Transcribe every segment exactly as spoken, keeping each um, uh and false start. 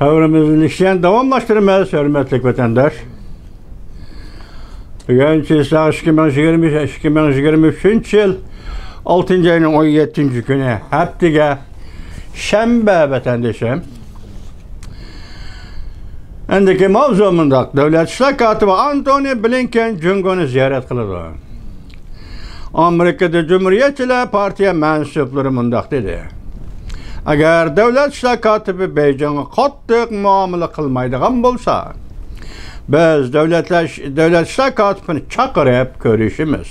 خەۋىرىمىزنى نىشان داۋاملاشتۇرىمىز، ھۆرمەتلىك ۋەتەنداش. بۈگۈن چېسلاق ئىككى مىڭ يىگىرمە، ئىككى مىڭ يىگىرمە ئۈچىنچى يىل ئالتىنچى ئاينىڭ ئون يەتتىنچى كۈنى، ھەپتىگە شەنبە، ۋەتەندىشىم. ئەندىكى ماۋزۇ مۇنداق: دۆلەت ئىشلار كاتىپى ئانتونى بلىنكېن جۇڭگونى زىيارەت قىلىدۇ. ئامېرىكىدا جۇمھۇرىيەتچىلەر پارتىيە مەنسۇپلىرى مۇنداق دېدى: ئەگەر دۆلەت ئىشلار كاتىپى بېيجىڭغا قاتتىق مۇئامىلە قىلمايدىغان بولسا، بىز دۆلەتلەش-، دۆلەت ئىشلار كاتىپىنى چاقىرىپ كۆرۈشىمىز.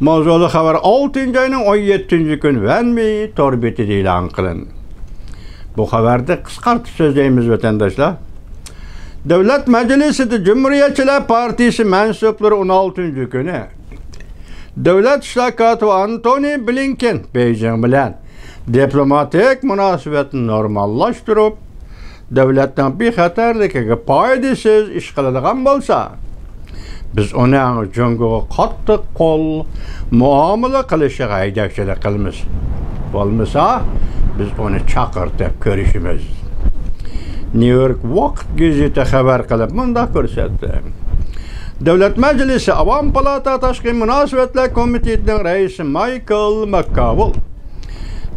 ماۋزۇلۇق خەۋەر ئالتىنچى ئاينىڭ ئون يەتتىنچى كۈنى ۋەنمېي تور بېتىدە ئېلان قىلىندى. بۇ خەۋەردە قىسقارتىپ سۆزلەيمىز، ۋەتەنداشلار. دۆلەت مەجلىسىدە جۇمھۇرىيەتچىلەر پارتىيىسى مەنسۇپلىرى ئون ئالتىنچى كۈنى دۆلەت ئىشلار كاتىپى ئانتونى بلىنكېن بېيجىڭ بىلەن دىپلوماتىك مۇناسىۋەتنى نورماللاشتۇرۇپ، دۆلەتنىڭ بىخەتەرلىكىگە پايدىسىز ئىش قىلىدىغان بولسا، بىز ئۇنىڭ جۇڭگوغا قاتتىق قول مۇئامىلە قىلىشىغا ھەيدەكچىلىك قىلىمىز. بولمىسا، بىز ئۇنى چاقىرتىپ كۆرۈشىمىز. نيۇ يورك ۋاقىت گېزىتى خەۋەر قىلىپ مۇنداق كۆرسەتتى: دۆلەت مەجلىسى ئاۋام پالاتا تاشقى مۇناسىۋەتلەر كومىتېتىنىڭ رەئىسى مايكل ماككاۋول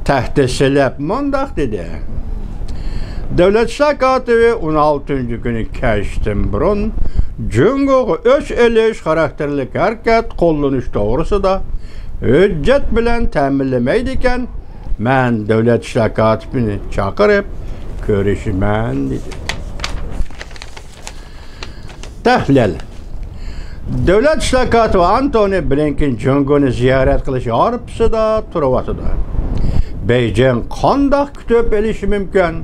تەھدىت سېلىپ مۇنداق دېدى: دۆلەت ئىشلار كاتىپى ئون ئالتىنچى كۈنى كەچتىن بۇرۇن جۇڭگوغا ئۆچ ئېلىش خاراكتېرلىك ھەرىكەت قوللىنىش توغرىسىدا ھۆججەت بىلەن تەمىنلىمەيدىكەن، مەن دۆلەت ئىشلار كاتىپىنى چاقىرىپ كۆرۈشىمەن، دېدى. تەھلىل. دۆلەت ئىشلار كاتىپى ئانتونى بلىنكېن جۇڭگونى زىيارەت قىلىش ھارپىسىدا تۇرۇۋاتىدۇ. بېيجىڭ قانداق كۈتۈپ ئېلىشى مۇمكىن؟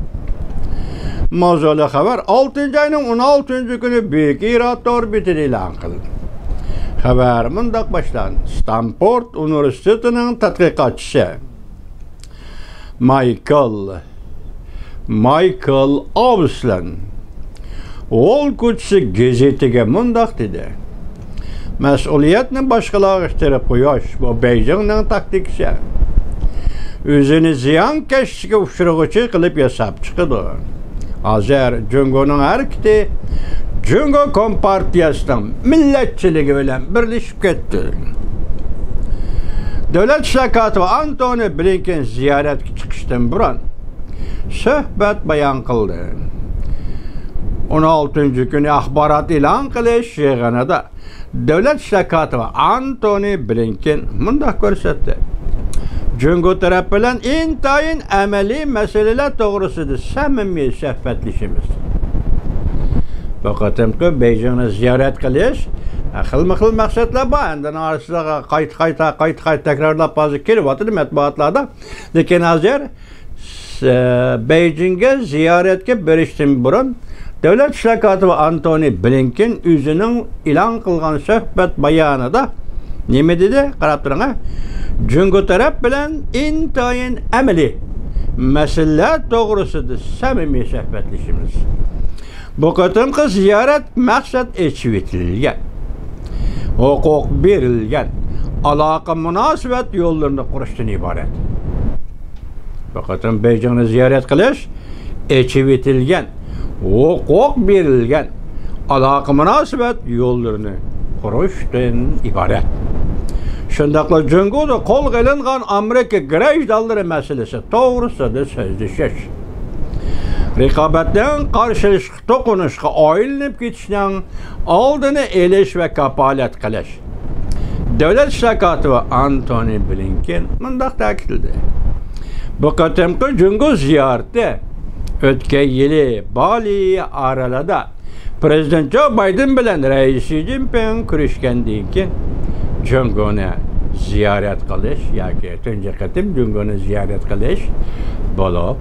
ماۋزۇلۇق خەۋەر ئالتىنچى ئاينىڭ ئون ئالتىنچى كۈنى بۈيۈك ئىرادە تور بېتىدە ئېلان قىلىندى. خەۋەر مۇنداق باشلاندى: ستانفورد ئۇنىۋېرسىتېتىنىڭ تەتقىقاتچىسى مايكل، مايكل ئاۋسلەن ۋول كوچىسى گېزىتىگە مۇنداق دېدى: مەسئۇلىيەتنى باشقىلارغا ئىتتىرىپ قويۇش، بۇ بېيجىڭنىڭ تاكتىكىسى. ئۆزىنى زىيانكەشلىككە ئۇچرىغۇچى قىلىپ ياساپ چىقىدۇ. ھازىر جۇڭگونىڭ ھەرىكىتى جۇڭگو كومپارتىيەسىنىڭ مىللەتچىلىكى بىلەن بىرلىشىپ كەتتى. دۆلەت ئىشلار كاتىپى ئانتونى بلىنكېن زىيارەتكە چىقىشتىن بۇرۇن سۆھبەت بايان قىلدى. ئون ئالتىنچى كۈنى ئاخبارات ئېلان قىلىش يىغىنىدا دۆلەت ئىشلار كاتىپى ئانتونى بلىنكېن مۇنداق كۆرسەتتى: جۇڭگو تەرەپ بىلەن ئىنتايىن ئەمەلىي مەسىلىلەر توغرىسىدا سەمىمىي سۆھبەتلىشىمىز. بۇ قېتىمقى بېيجىڭنى زىيارەت قىلىش، خىلمۇ خىل مەقسەتلەر بار. ئەندىنىڭ ئارىسىدا قايتا، قايتا، قايتا، قايتا تەكرارلاپ ھازىر كېلىۋاتىدۇ مەتبۇئاتلاردا. لېكىن ھازىر، ئە، بېيجىڭگە زىيارەتكە بېرىشتىن بۇرۇن دۆلەت ئىشلار كاتىپى ئانتونى بلىنكېن ئۆزىنىڭ ئېلان قىلغان سۆھبەت بايانىدا نېمە دېدى؟ قاراپ تۇرۇڭ، ھە. جۇڭگو تەرەپ بىلەن ئىنتايىن ئەمەلىي مەسىلىلەر توغرىسىدا سەمىمىي سۆھبەتلىشىمىز. بۇ قېتىمقى زىيارەت مەقسەت ئېچىۋېتىلگەن، ھوقۇق بېرىلگەن ئالاقە مۇناسىۋەت يوللىرىنى قۇرۇشتىن ئىبارەت. بۇ قېتىم بېيجىڭنى زىيارەت قىلىش ئېچىۋېتىلگەن، ھوقۇق بېرىلگەن ئالاقە مۇناسىۋەت يوللىرىنى قۇرۇشتىن ئىبارەت. شۇنداقلا جۇڭگودا قولغا ئېلىنغان ئامېرىكا گراژدانلىرى مەسىلىسى توغرىسىدا سۆزلىشىش، رىقابەتنىڭ قارشىلىشىشقا، توقۇنۇشقا ئايلىنىپ كېتىشنىڭ ئالدىنى ئېلىش ۋە كاپالەت قىلىش. دۆلەت ئىشلار كاتىپى ئانتونى بلىنكېن مۇنداق تەكىتلىدى: بۇ قېتىمقى جۇڭگو زىيارىتى ئۆتكەن يىلى بالى ئارىلىدا پىرېزىدېنت جو بايدېن بىلەن رەئىس شى جىنپىڭ كۆرۈشكەندىن كېيىن جۇڭگونى زىيارەت قىلىش ياكى تۇنجى قېتىم جۇڭگونى زىيارەت قىلىش بولۇپ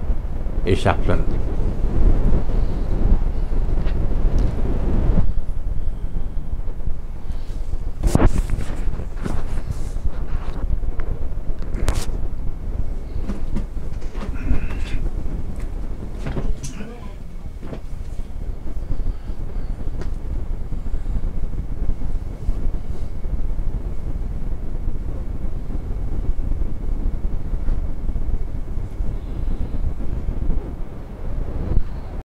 ھېسابلىنىدۇ.